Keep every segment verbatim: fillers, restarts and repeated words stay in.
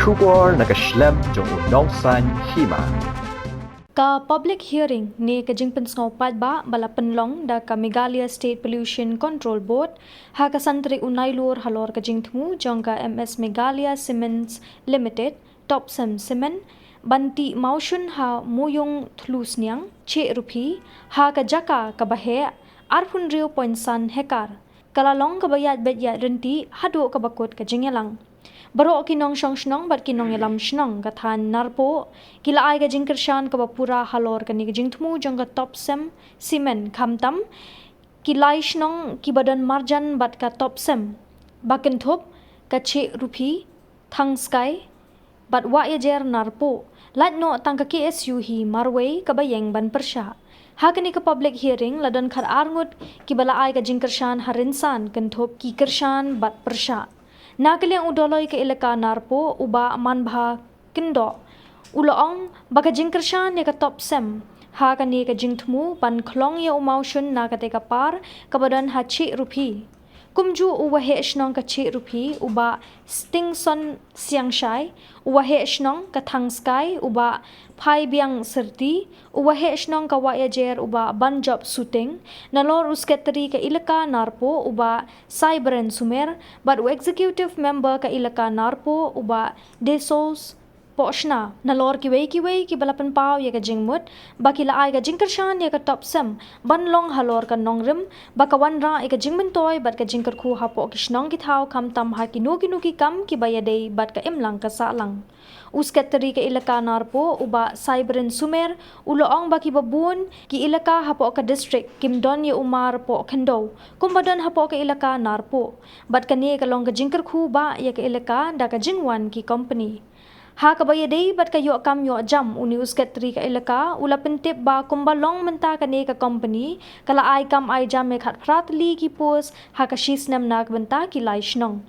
Khubor na ka shlem jong u nongsan hima. Ka public hearing ne ka jingpynsngew paidbah ba la pynlong da ka Meghalaya State Pollution Control Board ha ka san tarik u Nailur halor ka jingthmu jong ka M S Meghalaya Cements Limited, Topcem Cement, ban tih mawshun ha Mawïong Thlusniang, Cheh Ruphi, ha ka jaka kaba heh arphew hynriew point san hekar. Ka la long kaba ïaid beit ïaid ryntih haduh kaba kut ka jingïalang. Baroh ki nongshong shnong bad ki nongïalam shnong ka thaiñ Narpuh ki la ai ka jingkyrshan kaba pura halor kane ka jingthmu jong ka Topcem Cement, khamtam ki lai shnong kiba don marjan bad ka Topcem, ba kynthup ka Cheh Ruphi, Thangskai bad Wahiajer Narpuh. Lait noh tang ka K S U hi marwei kaba ïeng ban pyrshah. Ha kane ka public hearing la don khatar ngut kiba la ai ka jingkyrshan ha rynsan, kynthup ki kyrshan bad pyrshah. Na ka liang u Doloi ka Elaka Narpuh, u Bah Manbha Kyndoh, u la ong ba ka jingkyrshan ïa ka Topcem ha kane ka jingthmu ban khlong ïa u mawshun na katei ka par kaba don ha Cheh Ruphi. Kumjuh u Waheh Shnong ka Cheh Ruphi, u Bah Stingson Siangshai, u Waheh Shnong ka Thangskai, u Bah Phaibiang Syrti, u Waheh Shnong ka Wahiajer, u Bah Banjop Suting, nalor u Secretary ka Elaka Narpuh, u Bah Saibren Sumer, bad u Executive Member ka Elaka Narpuh, u Bah Desous Pohshna, nalor kiwei kiwei kiba la pynpaw ïa ka jingmut ba ki la ai ka jingkyrshan ïa ka Topcem ban long halor ka nongrim, ba ka wanrah ïa ka jingmyntoi bad ka jingkyrkhu hapoh ki shnong ki thaw, khamtam ha kino kino ki kam kiba ïadei bad ka imlang ka sahlang. U Secretary ka Elaka Narpuh, u Bah Saibren Sumer, u la ong ba kiba bun ki elaka hapoh ka district kim don ïa u mar poh khyndew kumba don hapoh ka Elaka Narpuh, bad kane ka long ka jingkyrkhu ba ïa ka elaka da ka jingwan ki company. Ha kaba ïadei bad ka ïoh kam ïoh jam, une u Secretary ka Elaka u la pyntip ba kumba long mynta kane ka company ka la ai kam ai jam ïa khatphra tylli ki post ha ka shi snem na ka bynta ki lai shnong.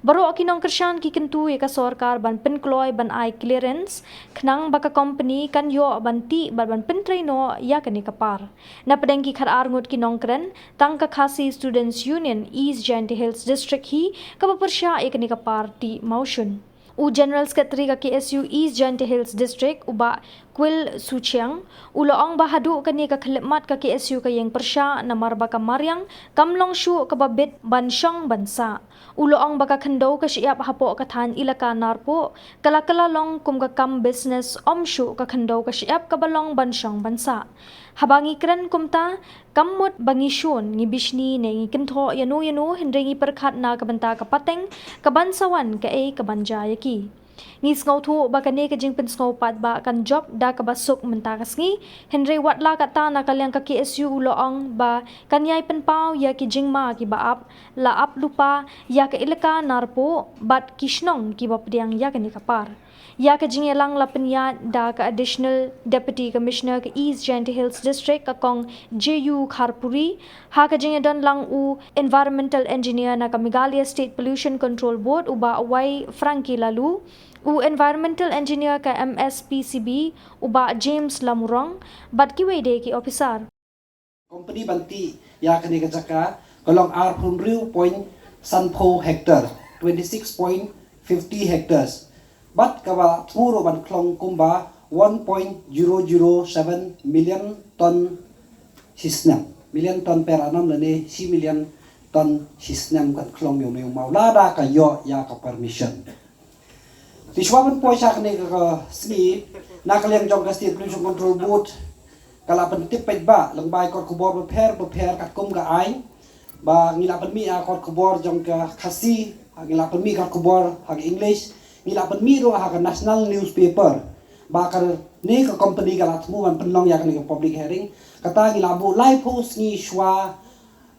Baroh ki nongkyrshan ki kyntu ïa ka sorkar ban pynkloi ban ai clearance, khnang ba ka company kan ïoh ban tih bad ban pyntrei noh ïa kane ka par. Na pdeng ki khatar ngut ki nongkren, tang ka Khasi Students Union East Jaintia Hills District hi kaba pyrshah ïa kane ka par tih mawshun. U General Secretary ka K S U East Jaintia Hills District, u Bah Kwil Suchiang, u la ong ba haduh kane ka khyllipmat ka K S U ka ïeng pyrshah namar ba ka mariang kam long shuh kaba bit ban shong ban sah. U la ong ba ka khyndew ka shyiap hapoh ka thaiñ Elaka Narpuh ka la kylla long kum ka kam business, ym shuh ka khyndew ka shyiap kaba long ban shong ban sah. Haba ngi kren kumta, kam mut ba ngi shun, ngi bishni ne ngi kynthoh ïano ïano, hynrei ngi pyrkhat na ka bynta ka pateng kaban sa wan, kaei kaban jia ïa ki. Ngi sngewthuh ba kane ka jingpynsngew paidbah kan jop da kaba suk mynta ka sngi, hynrei watla katta, na ka liang ka K S U u la ong ba kan ïai pynpaw ïa ki jingma kiba ap, la ap lypa ïa ka Elaka Narpuh bad ki shnong kiba pdiang ïa kane ka par. Ïa ka jingïalang la pynïaid da ka Additional Deputy Commissioner ka East Jaintia Hills District, ka Kong J U Kharpuri, ha ka jingïadon lang u Environmental Engineer na ka Meghalaya State Pollution Control Board, u Bah Y Frankie Laloo, u Environmental Engineer ka M S P C B, u Bah James Lamurong, bad kiwei de ki ophisar. Company ban tih ïa kane ka jaka ka long arphew hynriew point sanphew hectare, twenty six point fifty hectares. Bad kaba thmu ruh ban khlong kumba one point zero zero seven million ton shi snem. Million ton per annum lane shi million ton shi snem kan khlong ïa u maw lada ka ïoh ïa ka permission. Te shuwa ban poi sha kane ka, ka sngi, na ka liang jong ka State Pollution Control Board ka la pyntip paidbah lyngba ki kot khubor bapher bapher katkum ka aiñ, ba ngi la pynmih ha kot khubor jong ka Khasi, ngi la pynmih kot khubor ha ka English, ngi la pynmih ruh ha ka national newspaper ba kane ka company ka la thmu ban pynlong ïa kane ka public hearing. Kata ngi la buh laiphew sngi shuwa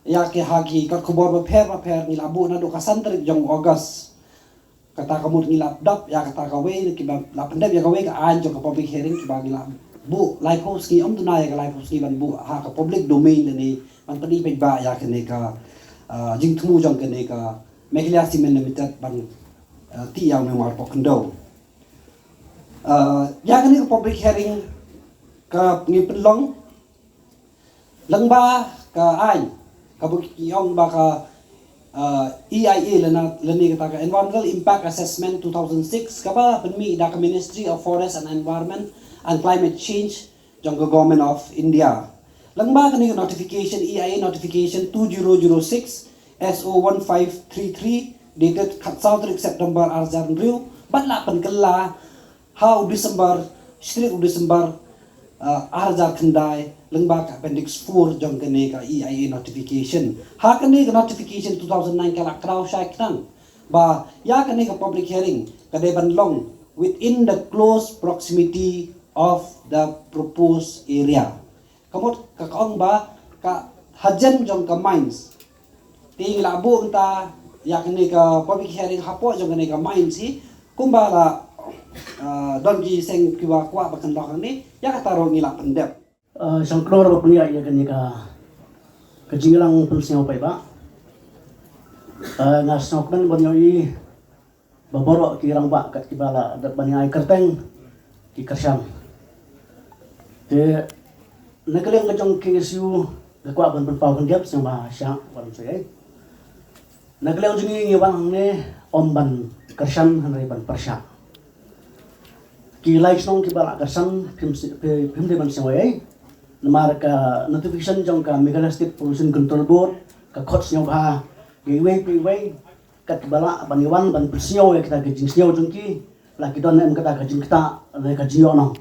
ïa ki, ha ki kot khubor bapher bapher, ngi la buh naduh ka san tarik jong August. Kata ka mut ngi la dap ïa kata kawei, kiba la pyndep ïa kawei ka aiñ jong ka public hearing, kiba ngi la buh laiphew sngi, ym duna ïa ka laiphew sngi ban buh ha ka public domain lane ban pyni paidbah ïa kane ka, ah, jingthmu jong kane ka Meghalaya Cement Limited ban, ah, tih ïa u nongmar poh khyndew. Ah, ïa kane ka public hearing ka ngi pynlong lyngba ka aiñ, kaba ki ong ba ka uh, E I A lane, lane kata ka Environmental Impact Assessment two thousand six kaba pynmih da ka Ministry of Forest and Environment and Climate Change jong ka Government of India. Lyngba kane ka notification, E I A notification two zero zero six S O one five three three, dated khatsaw tarik September arhajar hynriew, bad la pynkylla ha u December, shi tarik u December, uh, arhajar khyndai, lyngba ka Appendix four jong kane ka E I A notification. Ha kane ka notification two thousand nine ka la kraw shai khnang ba ïa kane ka public hearing ka dei ban long within the close proximity of the proposed area. Ka mut ka ong ba ka hajan jong ka mines. Te ngi la buh mynta ïa kane ka public hearing hapoh jong kane ka mines hi, kumba la, uh, don ki seng kiba kwah ba kan long hangne, ïa kata ruh ngi la pyndep. Uh, shong klor ba pynïaid ïa kane ka, ka jingïalang pynsngew paidbah. Uh, nga sngewkmen ban ïohi ba baroh ki rangbah kat kiba la dep ban ïai kyrteng ki kyrshan. Te na ka liang ka jong K S U nga kwah ban pynpaw khyndiat sngewbha shah wan sngewbha. Na ka liang jong ngi ngi wan hangne ym ban kyrshan hynrei ban pyrshah. Ki lai shnong kiba la kyrshan phim si-, phi-, phim dei ban sngewbha. Namar ka notification jong ka Meghalaya State Pollution Control Board ka khot sngewbha ïa iwei pa iwei. Kat ba lah ban ïa wan ban pynsngew ïa kita ki jingsngew jong ki, la ki don em kata ka jingktah ne ka jingïohnong.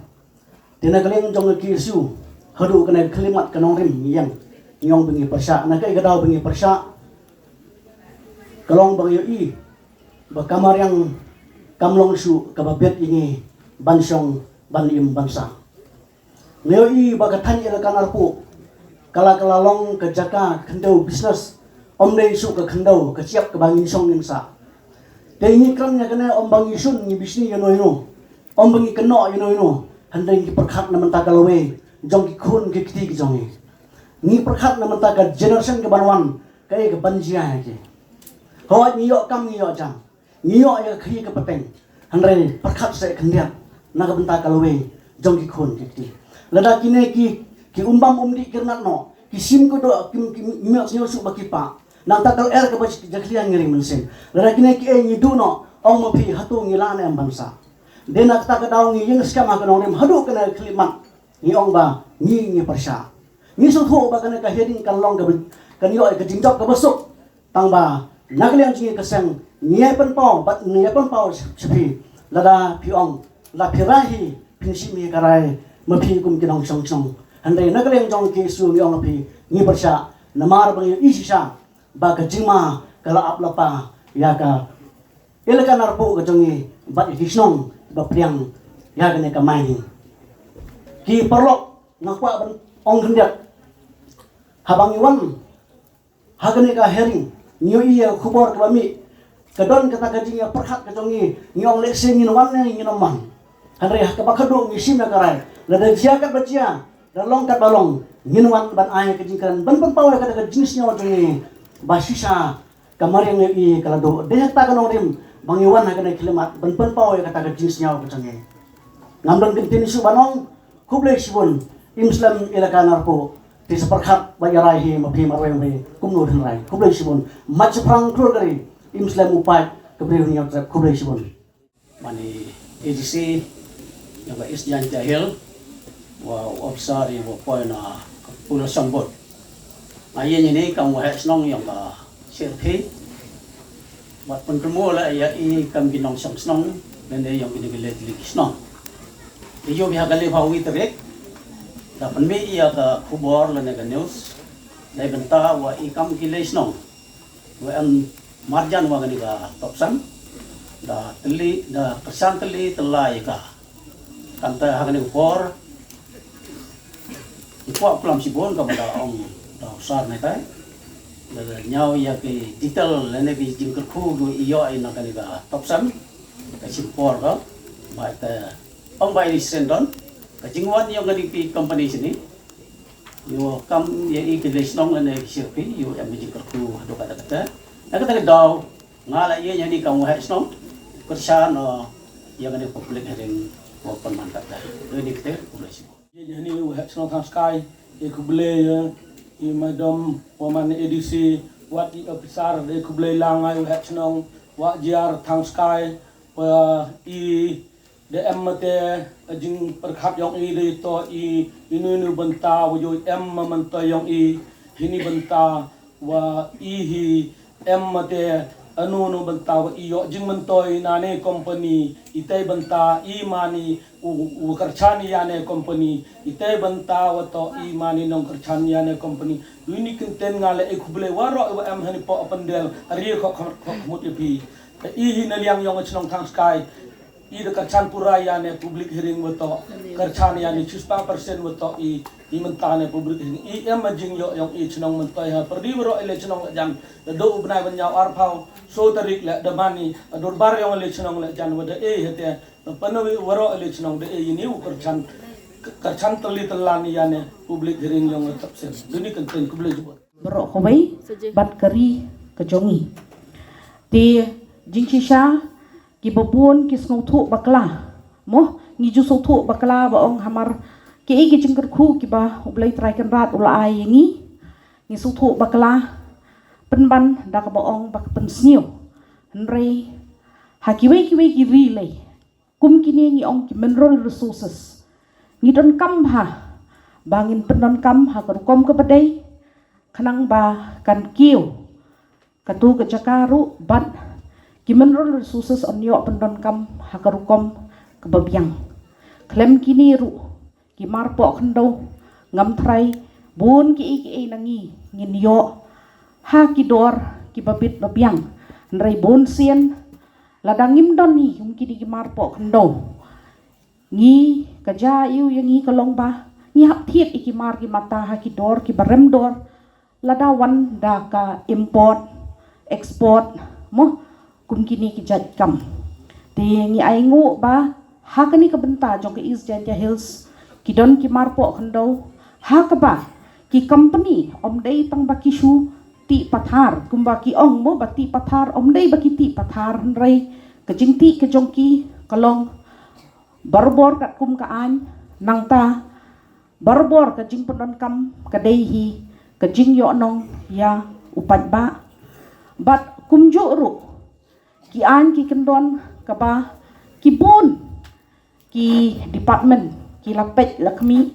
Te na ka liang jong ka K S U haduh kane ka khyllipmat ka nongrim ngi ïeng, ngi ong ba ngi pyrshah. Na kaei ka daw ba ngi pyrshah? Ka long ba ngi ïohi ba ka mariang kam long shuh kaba bit ïa ngi ban shong, ban im, ban sah. Ngi ïohi ba ka thaiñ Elaka Narpuh ka la, ka la long ka jaka khyndew business, ym dei shuh ka khyndew ka shyiap kaba ngin shong ngin sah. Te ngi kren ïa kane ym ba ngi shun ngi bishni ïano ïano, ym ba ngi kynnoh ïano ïano, hynrei ngi pyrkhat na bynta ka lawei jong ki khun ki kti ki jong ngi. Ngi pyrkhat na bynta ka generation ka ban wan, kaei ka ban jia ïa ki. Hooid, ngi ïoh kam ngi ïoh jam, ngi ïoh ïa ka khaïi ka pateng, hynrei pyrkhat seh khyndiat na ka bynta ka lawei jong ki khun ki kti. Lada kine ki, ki um bam um dih ki rngat noh, ki shim kyrdoh, ki, ki, ki ym ïohsngew shuh ba ki pah. Nangta ka lyer kaba jakhlia ngi ring mynsiem. Lada kine kiei ngi duh noh, ong ma phi hato ngi lah ne em ban sah? Dei na kata ka daw ngi ïeng skhem ha ka nongrim haduh kane ka khyllipmat ngi ong ba ngi, ngi pyrshah. Ngi sngewthuh ba kane ka hearing kan long kaba, kan ïoh ïa ka jingjop kaba suk. Tang ba na ka liang jong ngi ka seng ngi ïai pynpaw, bad ngi ïai pynpaw sha, sha phi. Lada phi ong, la phi rai hi, phin shim hi ka rai ma phi kum ki nongshong shnong. Hynrei na ka liang jong ka K S U ngi ong ha phi, ngi pyrshah namar ba ngi ïohi shisha ba ka jingma ka la ap la pa ïa ka Elaka Narpuh ka jong ngi bad ïa ki shnong ba pdiang ïa kane ka mining. Ki paralok, nga kwah ban ong khyndiat, haba ngi wan ha kane ka hearing, ngi ïohi ïa ka khubor kaba mih, ka don kata ka jingïapyrkhat ka jong ngi, ngi ong lehse ngin wan ne ngin ym wan. Hynrei ha kaba khatduh ngi shim ïa ka rai, lada jia katba jia, lada long katba long, ngin wan ban ai ka jingkren, ban pynpaw ïa kata ka jingsngew jong ngi ba shisha ka mariang ïohi ka la duh. Dei ha kata ka nongrim ba ngi wan ha kane ka khyllipmat ban pynpaw ïa kata ka jingsngew ka jong ngi. Ngam don kyntien shuh ban ong, khublei shibun, im slem Elaka Narpuh, te sa pyrkhat bad ïa rai hi ma phi marwei marwei kumno tynrai. Khublei shibun. Mat shaphrang klur ka ri, im slem u paid ka Bri u Hynñiewtrep. Khublei shibun. Mane A D C jong ka East Jaintia Hills, wa u officer ïa u poi na ka Population Board. Nga ïeng ïa ini kam u waheh shnong jong ka Syrphi. Bad pynkynmaw la ïa i kam ki nongshong shnong, lane jong kine ki lai tylli ki shnong. Ïa u bha ka lai phaw wi tarik, da pynmih ïa ka khubor lane ka news, dei bynta wa i kam ki lai shnong wa em marjan wa kane ka Topsem, da tylli, da kyrshan tylli tylla ïa ka. Kata ha kane ka por, ngi kwah klam shibun kaba da ong da u sar ne tai. Da, da ñiew ïa ki detail lane ki jingkyrkhu ki ïoh ïa na kane ka Topsem. Ka shim por ka, ba te ong ba i sendon ka jingwan ïa kane ki company shini. Ïoh kam ïa i ki lai shnong lane ki Syrphi, ïoh em jingkyrkhu haduh katta katta. Na kata ka daw, nga la ïeng ïa ini kam u waheh shnong, kyrshan ïa kane ka public hearing wa pynman katta. Ïa ini kata, khublei shibun. Ïa ini u waheh shnong Thangskai, ïa khublei ïa i madam wa man A D C, Wat i officer, dei khublei lang ai u heh chnong, wa jiar thang skai, wa i de em mate, a jing perkhat yong i dei to i, inu inu benta, wa yo em ma mantoi yong i, hini benta, wa i hi em mate, anu anu benta, wa i yo jing mentoi nane company, i tei benta, i mani, u, u kerchan yane company, i tei benta, wa to i mani nong kerchan yane company. Uni kenten nga le e khublei waro wa em hani po apendel, ari kho kho kho mut ipi. Te i hi na liang yong chnong thang skai. I da kerchan pura yane public hearing wa to. Kerchan yane chispah percent wa to i, i menta ne public hearing. I em a jing yo yong i chnong mentoi ha. Perdi waro i le chnong le jan. Da do u bnai ban yaw arphaw. So tarik le da mani. A durbar yong le chnong le jan wa da e hete. Panawi waro i le chnong da e ini u kerchan. Kerchan tali telan yane public hearing yong le tapsen. Duni kenten khublei jubor. Baroh kawei, bad ka ri ka jong ngi. Te jingshisha, kiba bun ki sngewthuh bakla. Mo, ngi ju sngewthuh bakla ba ong hamar ki ei ki jingkyrkhu kiba U Blei Trai Kynrad u la ai ïa ngi. Ngi sngewthuh bakla, pynban da kaba ong ba ka pynsniew. Hynrei, ha kiwei kiwei ki ri lei. Kum kine ngi ong ki mineral resources. Ngi donkam bha ba ngin pyndonkam ha ka rukom kaba dei, khnang ba kan kiew katu ka jaka ruh bad ki mineral resources yn ïoh pyndonkam ha ka rukom kaba biang. Khlem kine ruh, ki marpoh khyndew, ngam tharai bun ki ei ki ei na ngi ngin ïoh ha ki dor kiba bit ba biang. Hynrei bun sien, lada ngim don hi kum kine ki marpoh khyndew, ngi, ka jia ïa ngi ka long ba ngi hap thied ïa ki mar ki mata ha ki dor kiba rem dor, lada wan da ka import, export, mo, kum kine ki jait kam. Te ngi ai nguh ba ha kane ka bynta jong ka East Jaintia Hills ki don ki marpoh khyndew, ha kaba ki company ym dei tang ba ki shu tih pathar, kumba ki ong mo ba tih pathar, ym dei ba ki tih pathar, hynrei ka jingtih ka jong ki ka long barabor katkum ka aiñ, nangta barabor ka jingpyndonkam ka dei hi ka jingïohnong ïa u paidbah. Bad kumjuh ruh, ki aiñ ki kyndon kaba ki bun ki department ki la peit la khmih,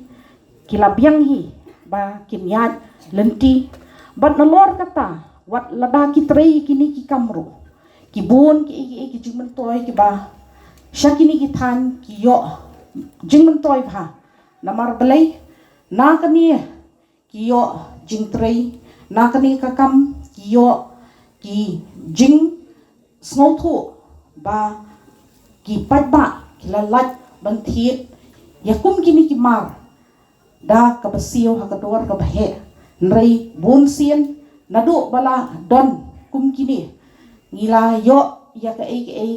ki la biang hi ba kin ïaid lynti. Bad nalor kata, wat lada ki trei kine ki kam ruh, ki bun ki ei ki ei ki jingmyntoi kiba sha kine ki thaiñ ki ïoh jingmyntoi bha. Namar balei? Na kane ki ïoh jingtrei, na kane ka kam ki ïoh ki jingsngewthuh ba ki paidbah ki la lait ban thied ïa kum kine ki mar da kaba siew ha ka dor kaba heh. Hynrei bun sien naduh ba la don kum kine, ngi la ïoh ïa kaei kaei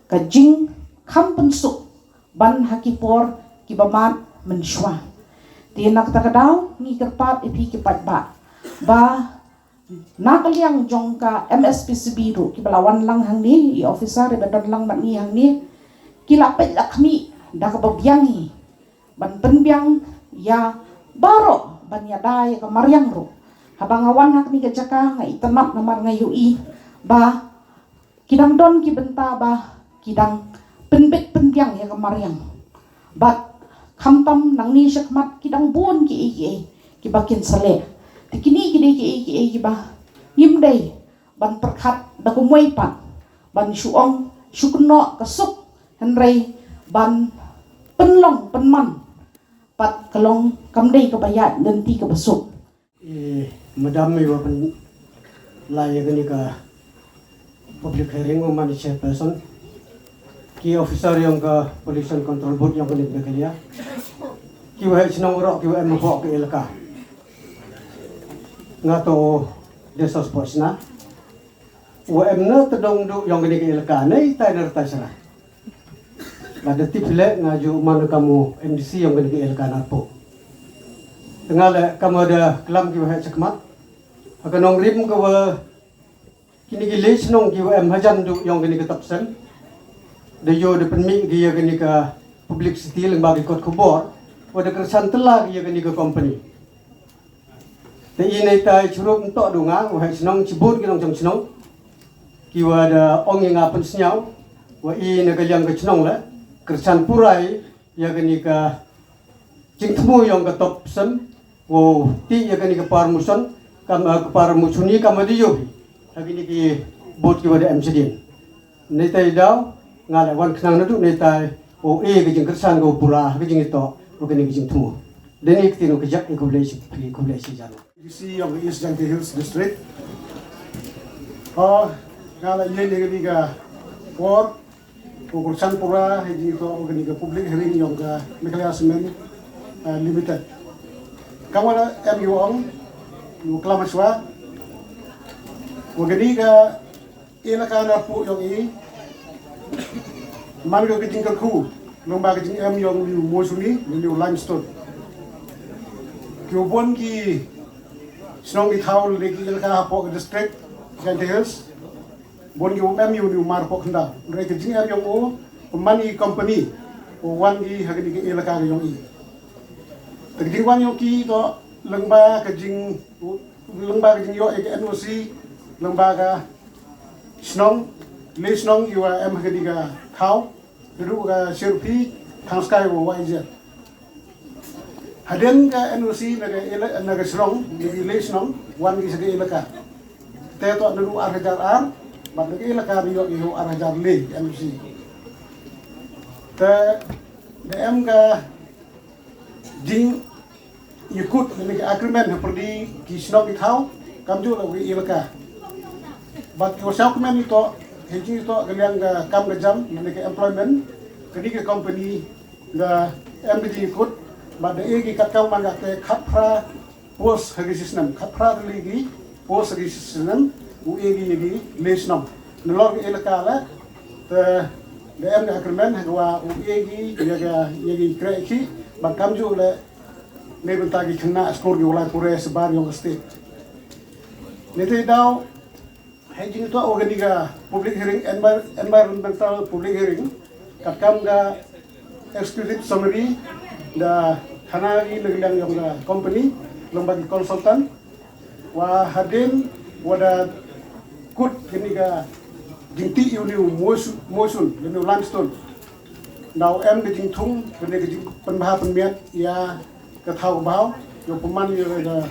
ka jingkham pynsuk ban ha ki por kiba mad mynshuwa. Te na kata ka daw ngi kyrpad ïa phi ki paidbah ba na ka liang jong ka M S P C B ruh kiba la wan lang hangne, i officer iba don lang bad ngi hangne, ki la peit la khmih da kaba biang hi ban pynbiang ïa baroh ban ïada ïa ka mariang ruh. Haba nga wan ha kane ka jaka nga itynnad namar nga ïohi ba ki dang don ki bynta ba ki dang pynbit pynbiang ïa ka mariang. Bad khamtam nangne shakhmat ki dang bun ki ei ki ei kiba kin sa leh. Te kine ki dei ki ei ki ei kiba ngim dei ban pyrkhat da kumwei pat ban shu ong shu kynnoh ka suk, hynrei ban pynlong pynman pat ka long kam dei kaba ïaid lynti kaba suk. I madam iba pynlai ïa kane ka public hearing, u man i chairperson, ki officer yong ka Pollution Control Board yong kane ka Meghalaya, ki waheh chnong baroh ki wa em hapoh ka elaka. Nga to u Desa Sport Sna, wa em na tdong duh yong kane ka elaka, ne itai na rta sra. Lada tip leh nga ju man kam u M D C yong kane ka elaka na to. Te nga leh kam wa da klam ki waheh shakhmat, ha ka nongrim ka wa kine ki lei chnong ki wa em hajan duh yong kane ka Topsem, da ïoh da pynmih ki ïa kane ka publicity lyngba ki kot khubor, wa da kyrshan tylla ki ïa kane ka company. Te i neitai chirup ntoh du nga u heh chnong chibun ki nongchong chnong ki wa da ong i nga pynsnyaw wa i na ka liang ka chnong le kyrchan purai ya kani ka jingthmu yong ka top sem wow ti ya kani ka par muson kam ka par musuni kam di yo ha kini ki bot ki wa da em chidin. Neitai daw nga le wan khnang nadu neitai o e ka jingkyrsan ka pura ka jingito o kani ka jingthmu. Deni ka tinu ka jak i kublei shi kublei shi jana. Isi yong East Jaintia Hills District. O nga le ye ni ka por ko kyrsan pura ha jingito o kani ka public hearing yong ka Meghalaya Cement Limited. Kam wa em yu ong yu klam shwa o kani ka elaka na pu yong i man ka jingkyrkhu lyngba ka jingem yong u mosuni ni u limestone. Ki u bon ki shnong ki thaw le ki elaka hapoh ka district Jaintia Hills. Bon ki u em yu ni u mar poh khynda re ka jingem yong u man i company u wan ki ha kani ka elaka ka yong i. Te ka jingwan yong ki to lyngba ka jing lyngba ka jingyo e ka N O C lyngba ka shnong le shnong iwa em ha kani ka thaw. Dadu ka sirpi thang skai wa Y Z. Hadin ka N O C na ka ele na ka shnong ni le shnong wan ki sa ka elaka. Te to dadu ar hajar ar bad na ka elaka ni yo i ho ar hajar le N O C. Te da em ka jing yakut lane ka agreement ha pyrdi ki shnong ki thaw kam ju la wi elaka. Bad ki wasau kmen ni to he jing to ka liang ka kam ka jam lane ka employment ka di ka company da em ka jing yakut bad da e ki kat kam man ka te khat phra post ha ki system khat phra li ki post ha ki system u e ki ya ki le shnong. Nalor ka elaka la te da em ka agreement ha ka wa u e ki ya ka ya ki kre ki bad kam ju le ne bynta ki khynnah skul ki u lai pure sebar yong ka state. Ne te daw hei jingto o kani ka public hearing envir- environmental public hearing katkam ka executive summary da khana ki na ka liang yong ka company lyngba ki consultant wa hadien wa da kut kani ka jingtih yu ni u motion motion ni u limestone. Daw em ka jingthung kane ka jingpynbha pynmiat ya ka thaw ka baw yow pynman ya ka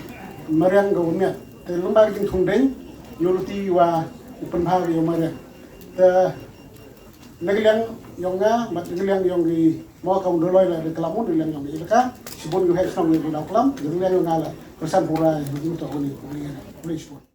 mariang ka miat te lymba ka jingthung deng yow luti wa pynbha ya mariang te na ka liang yong nga mat na ka liang yong ki mo ka u doloi la de klam na ka liang yong ki ka sibun yow hek song yow daw klam na ka liang yong nga la persan pura yow to ni ni sibun.